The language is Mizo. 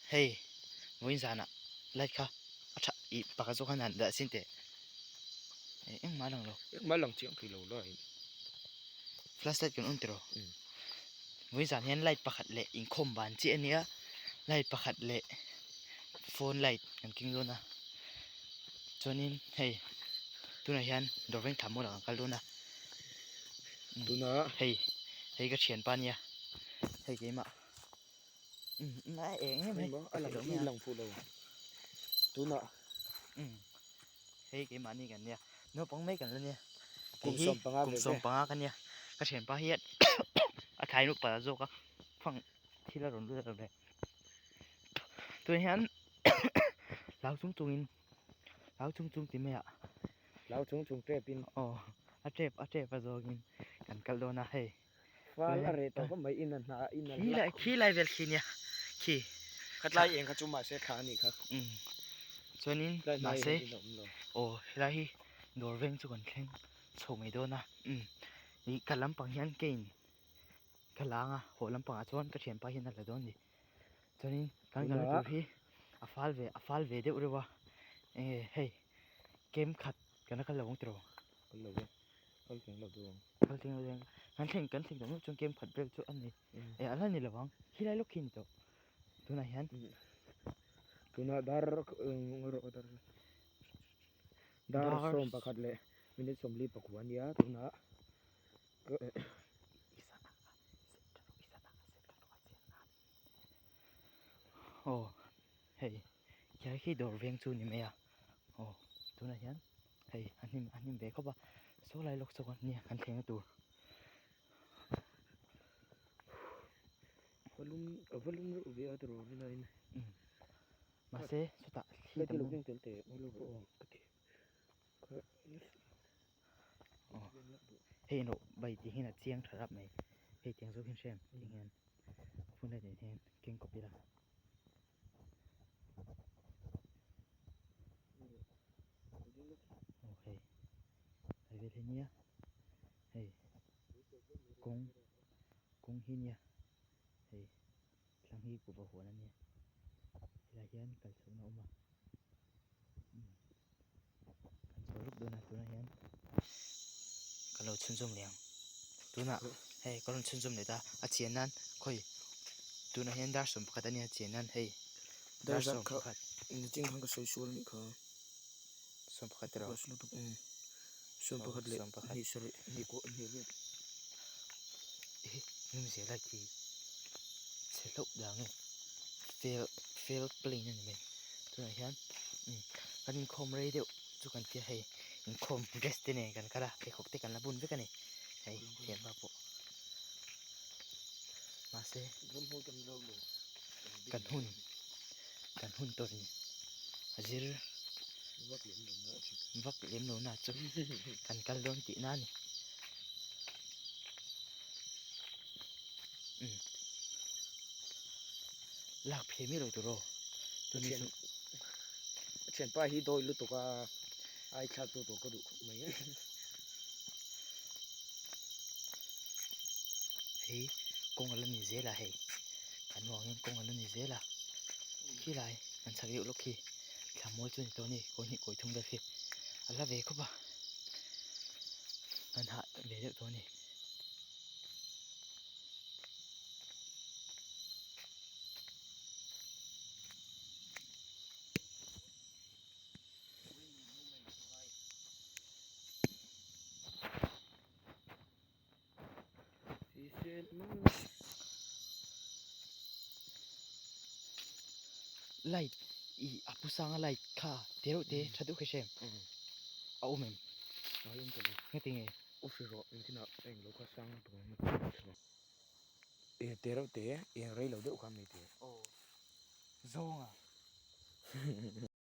Hei vawiin zanah light kha a tha ih pakhat zawk khan han dah sin teh engmah a lang lo. Engmah a lang chiang thei lo lai. Flash light kan on tiraw? Vawiin zan hian light pakhat leh inkhawm ban chiah a nia light pakhat leh phone light kan keng dawn a chuanin hei tunah hian dawr veng thla mawlah kan kal dawn a tuna hei hei ka thianpa nia hei keimah. Lang fuh lo tunah hei keimahni kan nia naupang mai kan la nia kum sawm panga kum sawm panga ka nia ka thianpa hian a thlai nu pala zawk a fang thil a rawn lut a rawn tunah hian hlau chung chungin hlau chung chung ti mai ah hlau chung chung tep in aw a tep a tep a zawngin kan kal dawn a hei. Fal a reh tawh khawp mai in a hna in a hlak. Khi lai vel khi nia khi. Khatlai eng kha chu mahse thla a nih kha. Umm chuanin mahse aw helai hi dawr veng chu kan thleng chho mai dawn a umm ih ka lampang hian kein ka lang a haw lampangah chuan ka thianpa hian a la dawn a ni chuanin kan kalna tur hi a fal ve a fal ve deuh reuh a enge hei kem khat kan la kal lo ang tiraw. Kal lo ve. Kal thleng lo deuh ang. Kal thleng lo deuh ang. Kan thleng kan thleng tawh meuh chuan kem khat vel chu a ni. E a la ni lo ang. Khi lai lawk khi a ni tawh. Tunah hian. Tunah dar rawh dar dar sawm pakhat leh minute sawmli pakua a nia tunah Aw hei khilai khi dawr veng chu ni mai a aw tunah hian hei a hnim a hnim ve khawp a saw lai lawk sawn nia kan thleng na tur. Va lum a va lum reuh ve a tiraw rinaiin. Mahse chutah thli tam tel teh ka ti. Hei erawh bai tih hian a chiang tha rap mai hei tiang zawk hian hrem tih hian phone light nen hian keng kawp ila. Aw hei tlai vel hi nia hei kawng kawng hi nia hei thlang hi kuhva huan a nia helai hian kal chhohna a awm a. Kan chho rup dawn a tunah hian ka lo chhunzawm leh ang tunah hei ka rawn chhunzawm leh ta a chian nan khawi tunah hian dar sawm pakhat a nia chian nan hei dar sawm pakhat nichin khan ka sawi sual anih kha sawm pakhat erawh sawm pakhat leh hnih sarih hnih kawh hnih riat eh hnungzia lai khi chhe hlauh dang e fail fail plane a ni mai tunah hian kan inkhawm rei deuh chu kan tia hei inkhawm dress te nen kan kal a pheikhawk te kan la bun vek a ni hei thianpa pawh mahse kan hun kan hun tawrin a zir vak lem lo na chu kan kal dawn tih na a ni lak phei miah lo tur aw tuni chu a thianpa hi dawi lutuk a ai thlak tu tur ka duh khawp mai hei kawng a la ni zel a hei kan hmuh angin kawng a la ni zel a khilai kan chhak deuh lawk khi thla mawi chu a ni tawh a ni kawi hnih kawi thum vel khi a la ve khawp a an hah ve deuh tawh a ni. Light ih a pu sanga light kha te reuh te tha deuh kha hrem a awm em heti nge. Office rawh engtin ah eng lo kha sang lutuk ang te reuh te eng rei lo deuh kha mi te. Aw zawnga.